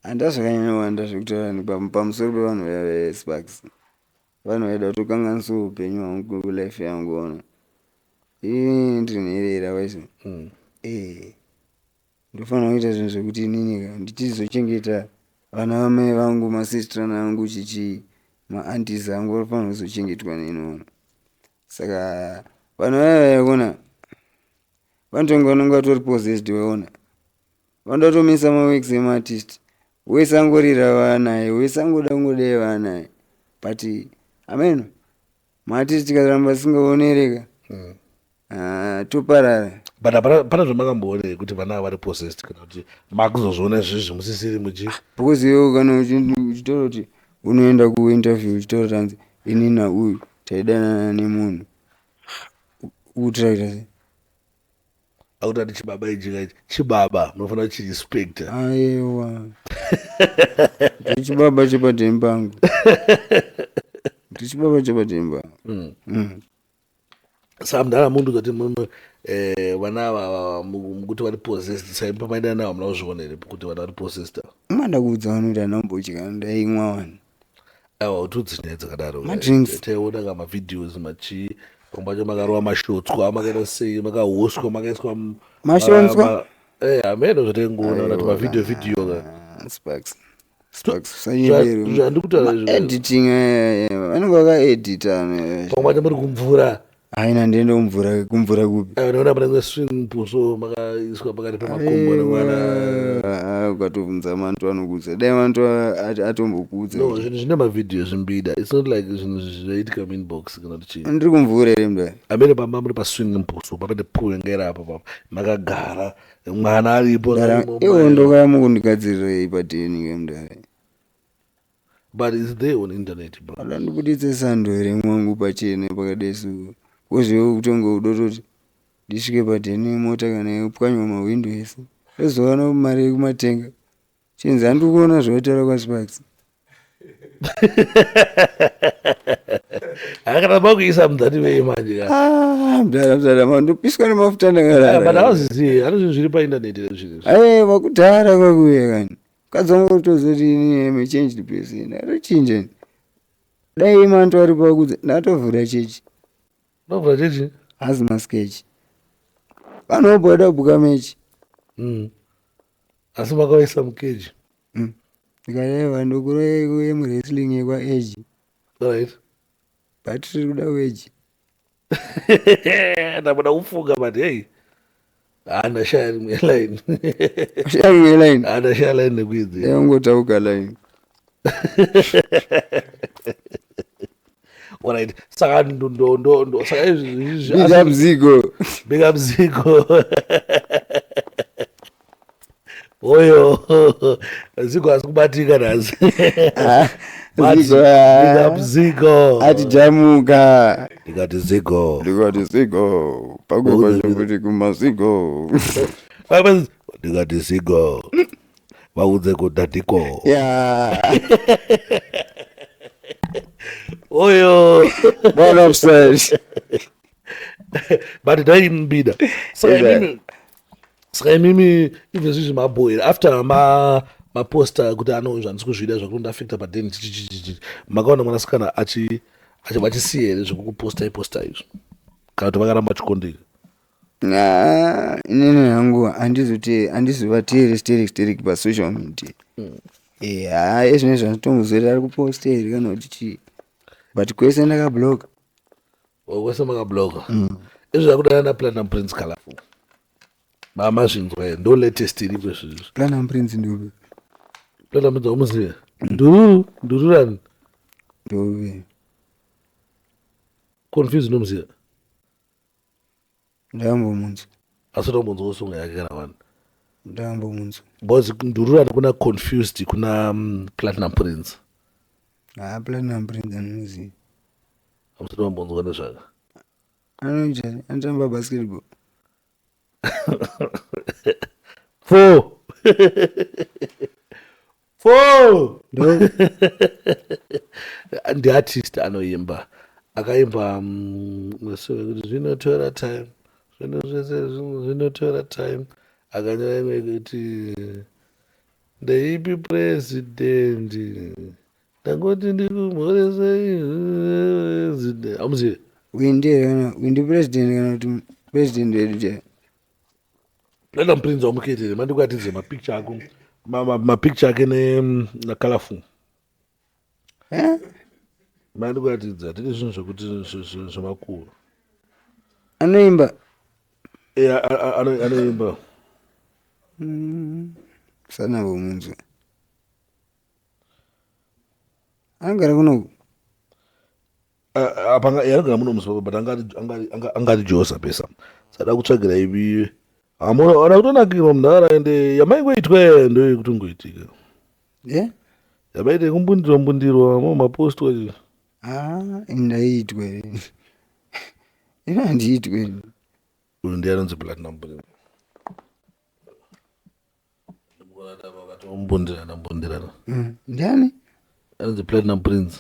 Handina zvakanyanyowanda zvekutaura pamusoro pevanhu veSparks. Vanhu vaida kutokanganisa upenyu hwangu, kulife yangu. Ona, inini ndiri nherera waizo. Ndofanira kuita zvinhu zvekuti inini ka ndichizochengeta vana vamai vangu, masistran angu, chichi maaunties angu vanofanira kuzochengetwa neni. Saka vanhu vaya vaya, kuona, vanotonge vanonge vatori possessed. Waona, vanoda kutomisa maworks emaartist wese, angorira vanaye wese, angoda kungodai vanaye. But ameno maartist tikaramba tisingaonereka, ah, toparara. But hapana, pane zvamakamboona kuti vana ava vari possessed, kana kuti makuzozviona izvizvi musisiri muchi? Because iwe kana uchitaura kuti unoenda kuinterview uchitaura kuti hanzi ini nauyu taidanana nemunhu, ukutiraita sei? Akuti ati chibaba ichi ka, chibaba munofanira kuchirespecta. Aiwa, ndichibaba chepadheni pangu, ndichibaba chepadheni pangu. Saka mudhara, munhu kuti vana ava mukuti vari possessed, saipa maidana navo, hamuna kuzviona here kuti vana vari possessed ava? Manda kuudza vanhu kuti handambodya, ndaimwa vanhu. Aiwa, utiudzi nyaya dzakadaro. Madrinks. Taiona ka mavideos machi, pamwe pacho makarova mashotswa, makaita sei, makahoswa, makaiswa Mashonswa? Hameno zvataingoona kana kuti mavideo video ka. Sparks, Sparks, usanyebere. Zvandikutaura izvi. Editing, vanenge vakaedita. Pamwe pacho muri kumvura. Haina ndiende kumvura kumvura kupi? Aiwa ndinoona pane swimming pool so makaiswa pakati pemakumbo nemwana. Ah, ukatobvunza mantu anokuudza. Dai mantu atombokuudza. No, zvinhu zvine mavideo zvimbida. It's not like zvinhu zvinoitika muinbox kana kuti chii. Ndiri kumvura here mdara? Amene pamba muri paswimming pool so papane pool yanga iri apo papa makagara mwana aripo. Iwo ndokaya mukundigadzirira padeni ke mdara. But it's there on internet bro. Ada ndibuditse sando here mwangu pachena pakadai so. Wozviwe kutonge udototi ndisvike padeni mota kana yopwanywa mahwindo ese. Ndozowana mari yekumatenga. Chinzi handiri kuona zvaitaura kwaSparks. Akana makuisa mudhani vei manje ka. Ah, mdara mdara mandopiswa nemafuta ndakarara. Ah, but hauzizivi, hano zvinhu zviri painternet zvinhu. Aye, vakudhara kwakuya kani. Mukadzi wangu kutozoti ini am a changed person. Atochinja. Dai manto ari pakudza ndatovhura chechi. Ndovhura chechi? Hazi maskechi. Vanhu vobhoda kubuka mechi. Asi makawaisa mukeji. Ndikareva ndokuroyai yemurestling yekwa age. Right. But tiri kuda weji. Ndamboda kufunga but hey. Ah, ndashaya rimwe line. Shaya rimwe line. Ah, ndashaya line nekuidzi. Yangotauka line. Alright. Saka ndo ndo ndo ndo saka izvi izvi Big up Zigo. Big up Zigo. Oyo. Zigo asi kubatika nhasi. Ah, But Zigo. Big up Zigo. Ati jamuka. Ndikati Zigo. Ndikati Zigo. Pako pacho kuti kuma Zigo. Ndikati Zigo. Vaudze kudadiko. Yeah. Oyo. One upstairs. But ndaimbida. Saka imimi saka imimi even zvizvi mabhoyi after ma maposta kuti ano zvandisi kuzvida zvakundiafecta padeni chichichichi makaona mwanasikana achi achisiya here zvekukuposta iposta izvo kana kuti vakaramba chikondeka. Nah, inini hangu handizoti handizovateeri sterek sterek pasocial media. Eh, haa ezvino zvanditombozoti ari kuposta here kana kuti chii. But kwese ndakabloka. Kwese makabloka. Izvo zvakudana naPlatinum Prince Colorful. Mamazvinzwa here ndo latest iripo izvozvo. Platinum Prince ndope. Platinum Prince wamuziva? Ndururu, ndururani. Ndope. Confused unomuziva? Ndambomunzwa. Asi unombonzwa song yake kana wani? Ndambomunzwa. Because ndururani kuna Confused kuna Platinum Prince. Ah, Platinum Prince anomuziva. Hamusati mambonzwa nezvake. Anoita anotamba basketball. Four. Four. Ndo Ndiartist anoimba. Akaimba kuti zvinotora time. Zvinhu zvese zvinotora time. Akanyora imwe kuti ndeipi president. Ndangoti ndikumhoresei president. Hamuzivi? Windi here kana windi president kana kuti president wedu chaiye. Platinum Prince wamuketere mandikuratidze mapicture ako mapicture ake naColorful. Eh? Mandikuratidza tine zvinhu zvekuti zvemakuru. Anoimba. Anoimba. Sana vomunzwa. Anogara kunoku. Anogara muno muZimbabwe but angari Josa pesa. Sada kutsvagira ivi. Hamuna kutonakirwa munhara ende yamaingoitwa ndo yekutongoitika. Yeah? Yamaita yekumbundirwa mbundirwa mo mapostwa. Ah, ndaiitwa. Ina handiitwe. Uyu ndiye anonzi Platinum Prince. Mbundirana mbundirana. Ndiani? Anonzi Platinum Prince.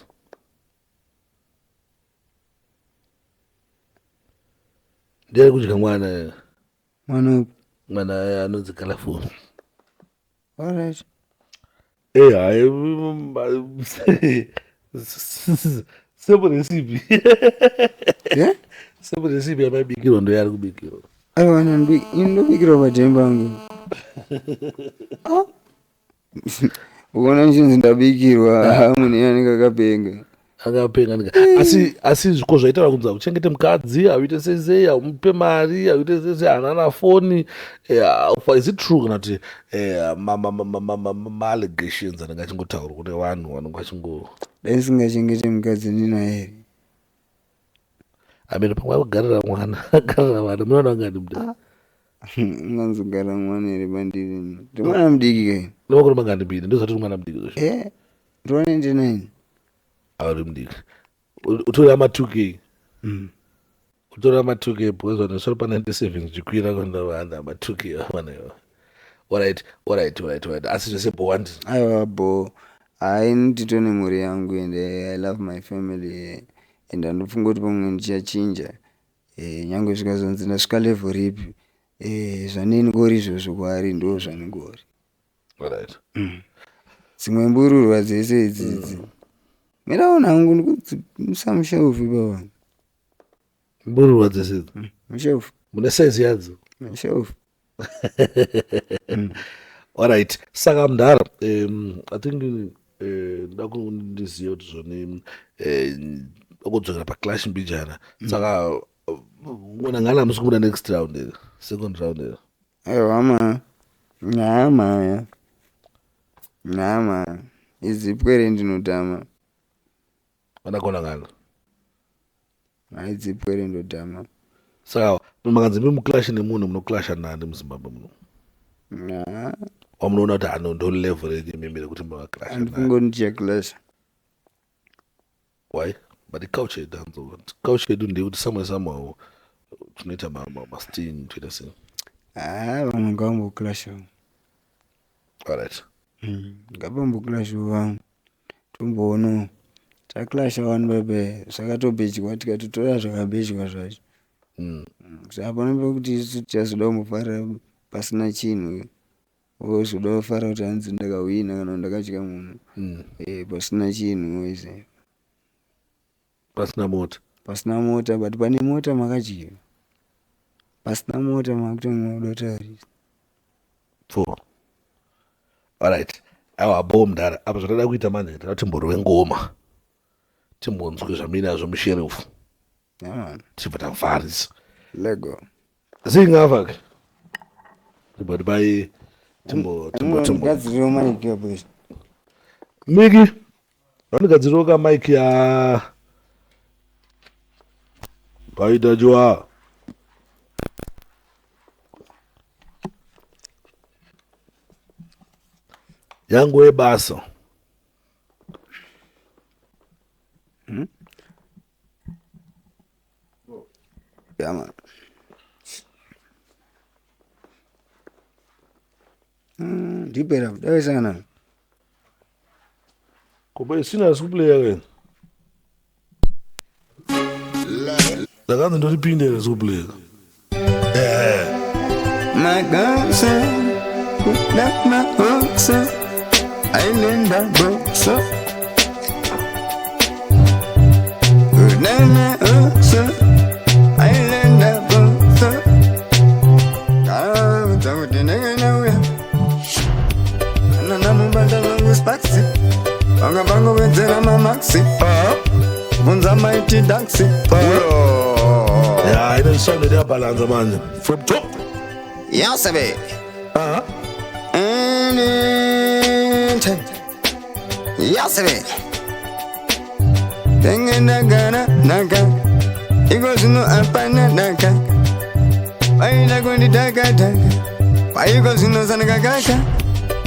Ndiye kudya mwana. Mwana upi? Mwana anonzi Colorful. Alright. Eh, hayi same recipe. Yeah? Same recipe yamaibikirwa ndo yaari kubikirwa. Aiwa ndobikirwa padhemba angu. Ukaona nchinzi ndabikirwa munhu iye anenge akapenga. Akapenga nika. Asi asi zviko zvaitaura kunzi hauchengete mukadzi, hauite sei sei, haumupe mari, hauite sei sei, haana na foni. Eh, is it true kana kuti eh, ma ma ma ma ma ma ma allegations anenge achingotaurwa kune vanhu vanenge vachingo Dai ndisingachengete mukadzi ndinaye here? I mean pamwe akugarira mwana, agarira vana, munoona vangani mudhara? Unganzogara mwana here pandiri? Ndi mwana mudiki kai. Nemakore mangani mbiri? Ndozvati uri mwana mudiki zvacho. Eh, ndiri 99. Auri mudiki. Utori ama 2K. Utori ama 2K because vanhu vasvika pa 97 zvichikwira kuenda vana ama 2K vana ivo. Alright, alright, alright, alright. Asi zvese bho wandi. Aiwa bho. Hayi ndito nemhuri yangu and I love my family and handifungi kuti pamwe ndichachinja. Eh, nyangwe zvikazonzi ndasvika level ripi eh, zvanengori izvozvo kwaari ndo zvanengori. Alright. Dzimwe mbururwa dzese idzidzi. Miraona hangu ndikudzisa mushelf ipapa. Mbururwa dzese idzi. Mushelf, Mune size yadzo. mushelf. Alright. Saka mudhara, I think ndoda kundiziva kuti zvoni eh, okudzokera paclash mbijana. Saka mona ngana musi kubuda next round here, second round here. Aiwa ma. Nyama. Nyama. Idzi pwere ndinotama. Vanakona ngana. Haidzi pwere ndotama. Saka makanzi muri muclash nemunhu munoclasha nani muZimbabwe muno? Nah, Wamunoona kuti ano ndo level renyu imimi rekuti munoclasha naye. handifungi kuti ndichaclash. Why? But iculture yedu hanzo. Culture yedu ndeyekuti somewhere somehow tinoita masting toita sei. Ah, vamwe ngavamboclasha. Alright. Ngavamboclashawo vamwe. Tomboonawo. Taclasha vanhu bebe zvakatobhejwa tikatotora zvakabhejwa zvacho. Saka hapana pekuti isu tichazoda kumbofarira pasina chinhu. Wozoda kufara kuti hanzi ndakahwina kana kuti ndakadya munhu. Eh, pasina chinhu wese. Pasina mota. Pasina mota but pane mota makadyiwa. Pasina mota makutonga kuda kutarisa. Four. Alright. Awa bo mudhara. Apa zvatoda kuita manje toda timborove ngoma. Timbonzwe zvamuinazvo musherefu. Yeah, man. Tibva tavharisa. Lego. Zingava ke. Timboti bai timbo timbo timbo. Gadziriwo mic apo izvi. Miki. Vanogadziriwo ka mic ya Paita jwa. Yangu yebasa. Yeah, man. Ndipera kudai Kuba isina sikuplaya ke. Ndakanzi ndoripinde sikuplaya. Eh. My guns, not my hooks. I learned that book, so. Not my hooks. I learned that book, so. Ah, don't you know? Sparksy. Vanga vangowedzera mamaxi. Bvunza Mighty Ducks. Ya, ine sound yabalansa manje. From top. Yasabe. Ah. Yasabe. Tenge ndagara naka. Iko zvino hapana daka. Vaida kunditaka-taka. Paiko zvino sandakakaka.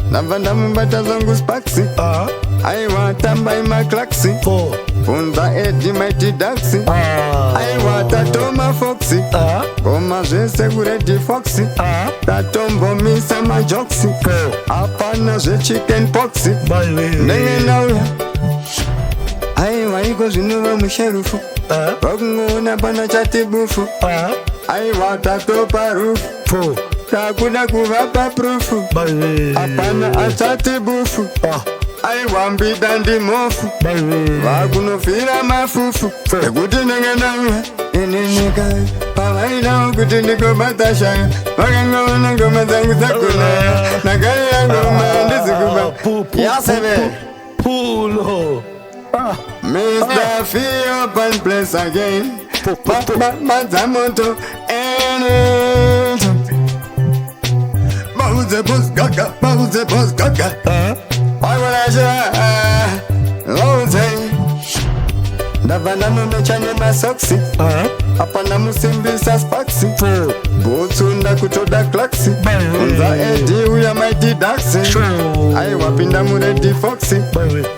Ndabva ndamubata zvangu Sparks. Ah. Aiwa tambai maclaxi. Four. Bvunza Eddie Mighty Ducks. Ah. Aiwa tatoma Fox. Ah. Ngoma zvese kuRed Fox. Ah. Tatombomisa majokes. Four. Hapana zvechicken pox. Bye. Ndenge ndauya. Aiwa iko zvinova musherufu. Ah. Vakungoona pana chati bufu. Ah. Aiwa tatopa rufu. Four. Takuda kuvapa proof. Bye. Hapana achati bufu. Ah. Aiwa mbida ndimofu. Bye. Vakunofira mafufu. Ekuti ndenge ndauya. Ininika pavaidawo kuti ndikobata shaya. Vakangoona ngoma dzangu dzakunaya. Nakarira ngoma handisi kuba. Pu, pu, Yasebe. pu, Pulo. Ah. Mr. Pafiyo pan place again. Madzamoto energy. Bauze boss gaga, bauze boss gaga. Waiwalaja, bauze. Ndabva ndanonocha nemasoksi, hapana musimbisa spaksi, bhutsu ndakutoda claksi, unza edi uya Mighty Ducks, aiwa pinda muRed Fox,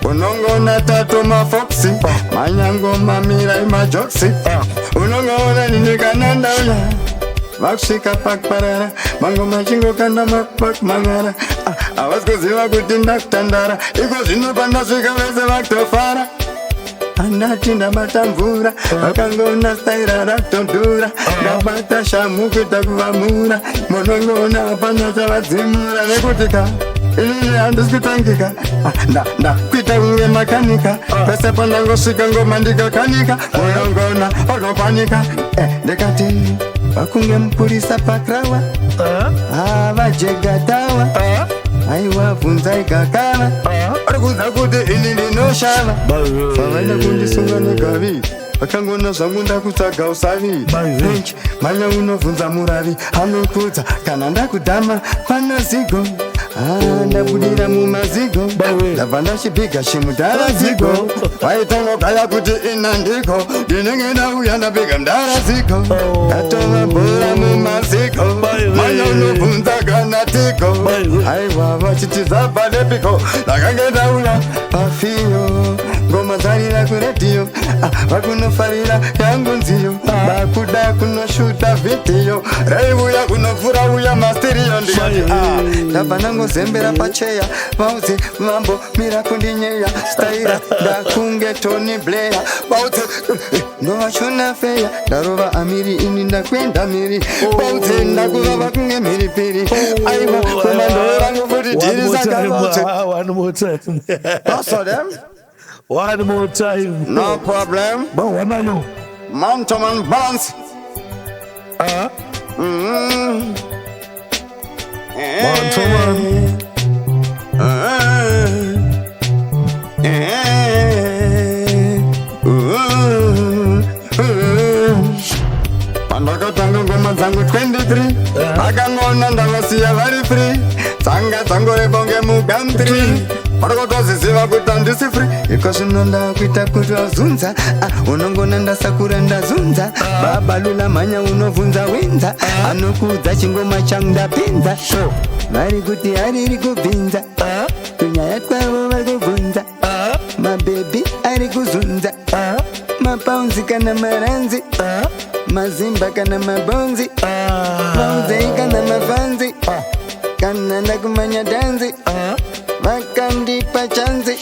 unongoona tato mafoxi, manyangoma mirai majoksi, unongoona nini kana ndauya vakusvika pakuparara, mangoma chingokanda mangara, havasi kuziva kuti ndakutandara iko zvino. Pandasvika vese vakutofara, andati ndabata mvura, vakangona staira rakutodhura, ndabata shamu kuita kuvamura, munongoona hapana chavadzimura nekuti ka inini handisi kutangika, ndakuita kunge makanika. Pese pandangosvika ngoma ndikakanika, munongona vanopanika. Ndikati vakunge mupurisa pakrawa, avajegatawa, aiwa bvunzai gakava, vari kuudza kuti ini ndinoshava. Vavaida kundisunga negavi, vakangona zvangu ndakutsaga usavi. French manya unobvunza muravi, anokudza kana ndakudhama pana zigo. Ah, ndabudira mumazigo, ndabva ndachibhiga chimudhara zigo, vaitangogaya kuti ina ndiko ndinenge ndauya, ndabhiga mudhara zigo, ndatova bhora mumazigo. Manya unobvunza kana tiko, aiwa vachiti zabva nepiko, ndakange ndauya pafiyo, ngoma dzarira kuredhiyo, vakunofarira yangu nziyo, vakuda kunoshuta vhidhiyo, reiuya kunopfura uya mastiriyo. Ndikati ndabva ndangozembera pacheya, vauze mambo mira kundinyeya, staira ndakunge Tony Blair, vauze ndovachona feya, ndarova amiri, ini ndakuenda miri, vauze ndakuvava kunge mhiripiri, aiwa komando rangu futi dhiri, saka vauze. One more time. Pass them. One more time. No problem. But one I know. Man to man balance. Man to man. Pandakatanga ngoma dzangu 23, vakangona ndavasiya vari free, tsanga dzangoreba kunge muGumtree, parikutoziziva kuti handisi free. Iko zvino ndakuita kuti wazunza. Ah, unongona ndasakura, ndazunza baba lula, mhanya unobvunza winza, anokuudza chingoma changu ndapinza, vari kuti hariri kubvinza, tunyaya twavo vari kubvunza, mabhebhi ari kuzunza, mapaunzi kana maranzi, mazimba kana mabhonzi, vaudzei kana mafanzi, kana ndakumanya dhanzi, vakandipa chanzi,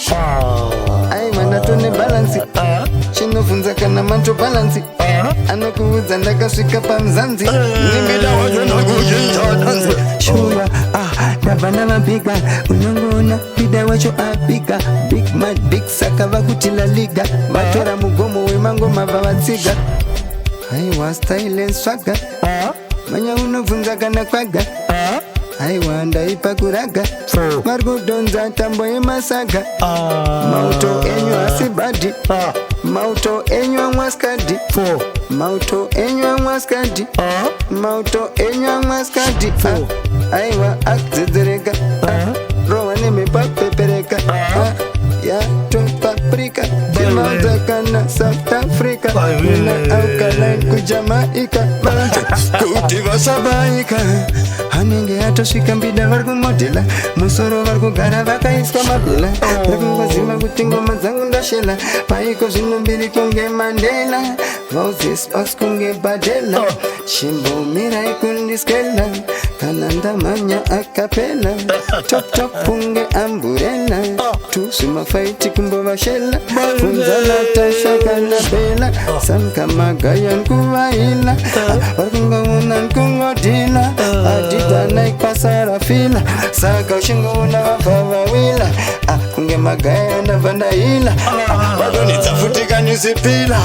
aiwa ndatone bhalansi, chinobvunza kana manto bhalansi, anokuudza ndakasvika pamuzanzi, nimbida wacho ndakuchinja dhanzi shuwa. Ah, ndabva ndavabhiga, unongoona bida wacho abiga, big man big, saka vakuti La Liga, vatora mugomo wemangoma vavatsiga, aiwa style swaga, manya unobvunza kana kwaga, aiwa ndaipa kuraga, vari kudhonza tambo yemasaga, mauto enyu asi bhadhi, mauto enyu amwaskadhi, mauto enyu amwaskadhi, mauto enyu amwaskadhi, aiwa akudzedzereka, rohwa nemhepo pepereka, yatopaprika, timaudza kana South Africa, kuna alkaline kuJamaica, kuti vasabaika, anenge atosvika mbida, vari kumodhela musoro, vari kugara vakaiswa mabhela, vari kungoziva kuti ngoma dzangu ndashela paiko zvino, mbiri kunge Mandela, vauze sparks kunge Badela, chimbomirai kundiskela kana ndamhanya acapella, top top kunge umbrella, tuzvimafaiti kumbovashela, bvunza Natasha kana Bela, samkamagayan kuvaila, vari kungoona nkungodhila, Adidas pasarafila, saka uchingoona vabva vawila, kunge magaya, ndabva ndaila, vadonhedza futi kanyusipila,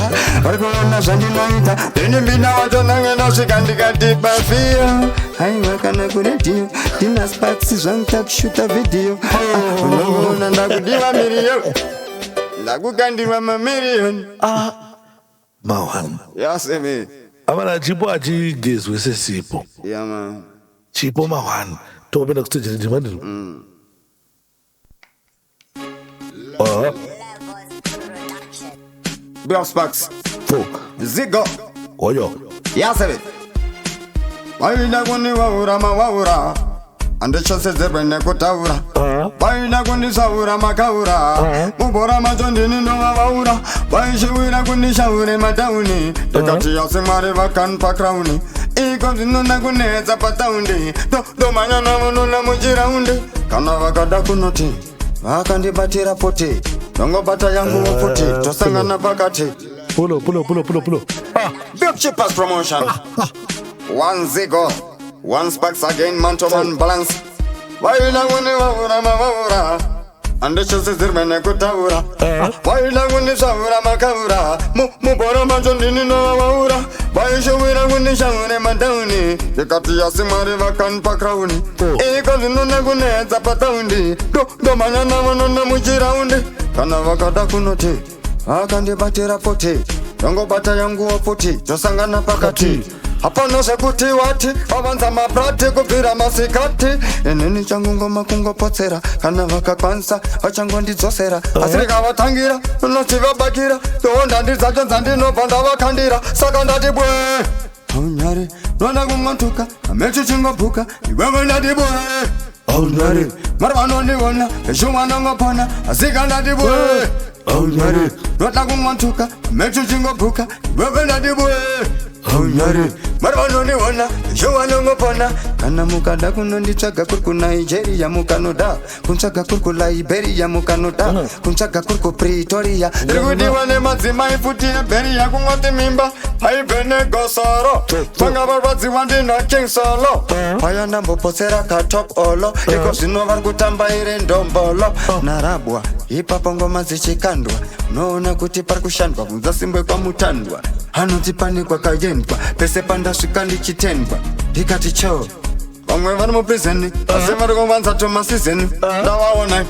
vari kuona zvandinoita ini mbina wacho, nange ndosvika ndikati pafiyo, aiwa kana kuredhiyo ndina sparks zvangu, takushuta vhidhiyo, unongoona ndakudiwa miriyo. Ndakukandirwa mamiriyoni. Ah, mawani. Yaseme. Amana chipo achigezwe sesipo. Yeah man. Chipo mawani. Topinda kustage ndima ndiro. Ah. Bluff Sparks. Four. Zigo. Oyo. Yaseme. Vaida kundivaura mawaura handichasedzerwe nekutaura vaida kundisaura makaura mubhora macho ndini ndovavaura vaishuwira kundishaure matauni ndikati asi mwari vakanpa krauni iko zvinoda kunetsa pataundi ndomhanya navo nona muchiraundi kana vakada kunoti vakandibatira pfuti ndongobata yanguwo pfuti tosangana pakati. Pulo, pulo, pulo, pulo, pulo. Ah. Big Chippers Promotion. One Zigo, one Sparks again, man to man balance. Vaida kundivaura mavaura handichasedzerwe nekutaura vaida kundishaura makaura mubhora macho ndini novavaura vaishuwira kundishaure matauni ndikati asi mwari vakanpa krauni iko zvinoda kunetsa pataundi ndomhanya navo nona muchiraundi kana vakada kunoti vakandibatira pfuti ndongobata yanguwo pfuti tosangana pakati hapana zvekuti wati vavanza mabrati kubvira masikati inini changu ngoma kungopotsera kana vakakwanisa vachangondidzosera asi ndikavatangira unochivabakira ndoonda ndidzacho dzandinobva ndavakandira saka ndati bwe haunyari noda kungotuka amechi chingobhuka iwewe ndati bwe haunyari mari vanondiona eshumwa ndongopona asika ndati bwe haunyari noda kungotuka amechi chingobhuka iwewe ndati bwe haunyari mari vanondiona eshumwa ndongopona kana mukada kunonditsvaga kuri kuNigeria mukanoda kuntsvaga kuri kuLiberia mukanoda kuntsvaga kuri kuPretoria ndiri kudiwa nemadzimai futi eBeria kungoti mimba haibve negosoro vanga varwadziwa ndina King Solo paya ndambopotsera katop olo iko zvino vari kutamba iri ndombolo narabwa ipapo ngoma dzichikandwa unoona kuti pari kushandwa bvunza simbwe kwamutandwa anoti pane kwakaendwa pese pandasvika ndichitendwa ndikati cho vamwe vari muprizeni asi vari kuvanza tomasizeni ndavaona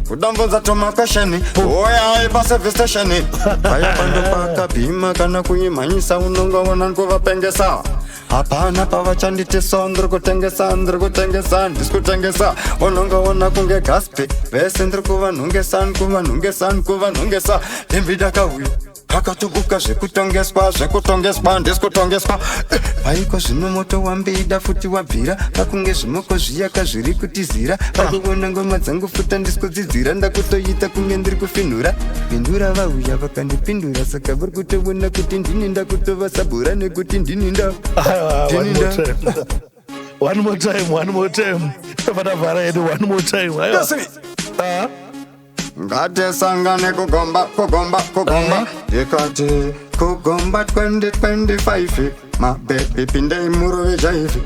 kudambudza tomakwesheni uyai paservice station paya pando pakabhima kana kuimhanyisa unongoona ndikuvapengesa hapana pavachanditisa ndiri kutengesa ndiri kutengesa ndisi kutengesa unongoona kunge gaspi vese ndiri kuvanhongesa ndikuvanhongesa ndikuvanhongesa ndembidakauya akatobuka zvekutongeswa zvekutongeswa ndisi kutongeswa paiko zvino moto wambida futi wabvira pakunge zvimoko zviyaka zviri kutizira pakuona ngoma dzangu futa ndisi kudzidzira ndakutoita kunge ndiri kufinhura pindura vauya vakandipindura saka vari kutoona kuti ndini ndakutovasabhura nekuti ndini nda One more time. One more time, one more time. Tavara yedu one more time. Aiwa. Ah. Ngatisangane kugomba kugomba kugomba ndikati kugomba 2025 mabhebhi pindei murove jaivi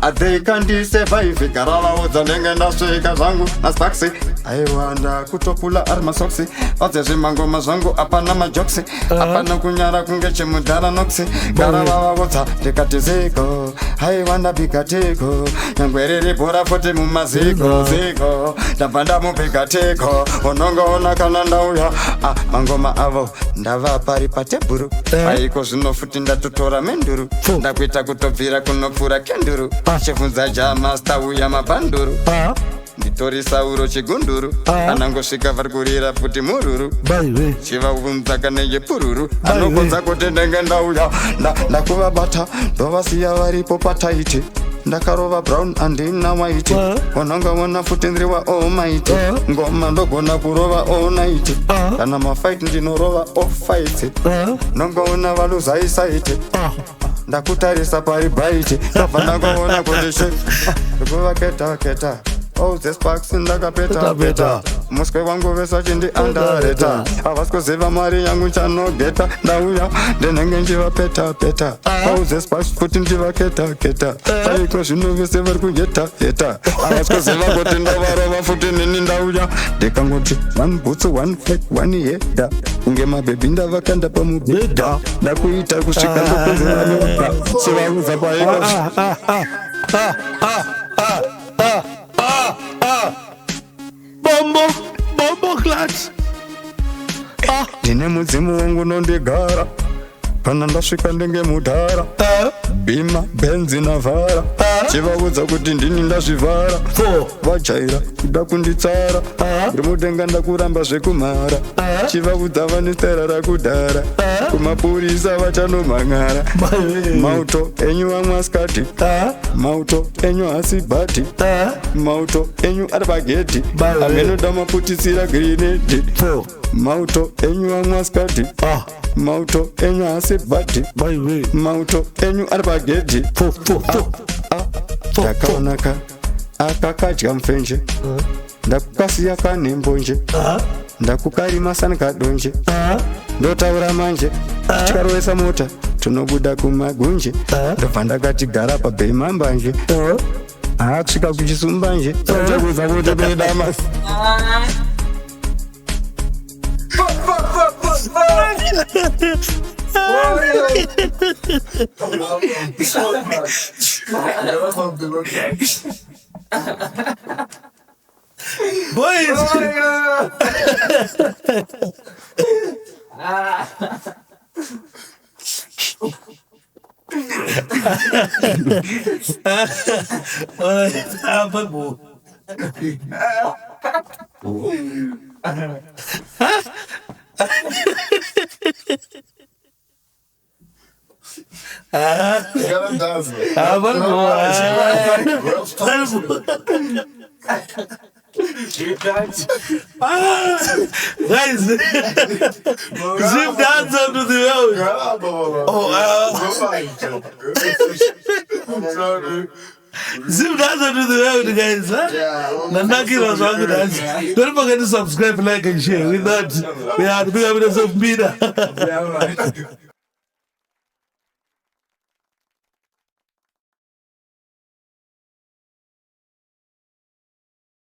atheikandisurvive gara vaudza ndenge ndasvika zvangu naSparks aiwa ndakutopula ari masoksi vadze zvimangoma zvangu hapana majokes hapana kunyara kunge chimudhara nox gara vavaudza ndikati ziko aiwa ndabika tiko nyangwe riri bhora futi mumaziko ziko ndabva ndamubika tiko unongoona kana ndauya mangoma avo ndava pari patebhuru aiko zvino futi ndatotora menduru ndakuita kutobvira kunopfuura kenduru chibvunza jamasta uya mabhanduru nditori sauro chigunduru anangosvika vari kurira futi mururu chivaunza kanenge pururu anokonza kuti ndenge ndauya ndakuvabata ndovasiya varipo pataiti ndakarova brown handina white unongaona futi ndiri wa almighty ngoma ndogona kurova all night kana mafight ndinorova off fight nongoona valuza isight ndakutarisa pari bright ndabva ndangoona kuti she ndikuvaketa keta all Sparks ndakapeta peta muswe wangu vese vachindi andareta havasi kuziva mari yangu chanogeta ndauya ndinenge ndchivapeta peta auze Sparks futi ndchivaketa keta paiko zvino vese vari kuyeta yeta havasi kuziva kuti ndovarova futi nini ndauya ndikangoti one boots one fake one header kunge mabhebhi ndavakanda pamubhedha ndakuita kusvika ndokunzira nyoka chivaudza paiko. Bombo, bombo clat. Ndine mudzimu wangu unondigara kana ndasvika ndenge mudhara. Bhima bhenzi navhara, chivaudza kuti ndini ndazvivhara. Vajaira kuda kunditsara, ndiri ndakuramba zvekumhara. Chivaudza vane stara rakudhara, kumapurisa vachanomhan'ara. Mauto enyu amwe asikati, mauto enyu haasi bhati, mauto enyu ari pagedhi, amenoda maputitsira grenade. Mauto enyu amwe asikati, mauto enyu haasi bhati, mauto enyu ari pagedhi. Ndakaonaka akakadya mufenje, ndakukasiya kanembonje, ndakukarima sanikadonje. Ndotaura manje, tikarovesa mota tunobuda kumagunje. Ndobva ndakati gara pabhema mbanje, atsvika kuchisumbanje, tokuza kuti bedama. Boys! Ah, bom. Ah, bom. Ah, guys, Zim dance to the world. Oh, Zim dance to the world, guys. Huh? Nandakirwa zvangu nhasi. Don't forget to subscribe, like and share. With that, we are big up yourself, Mina.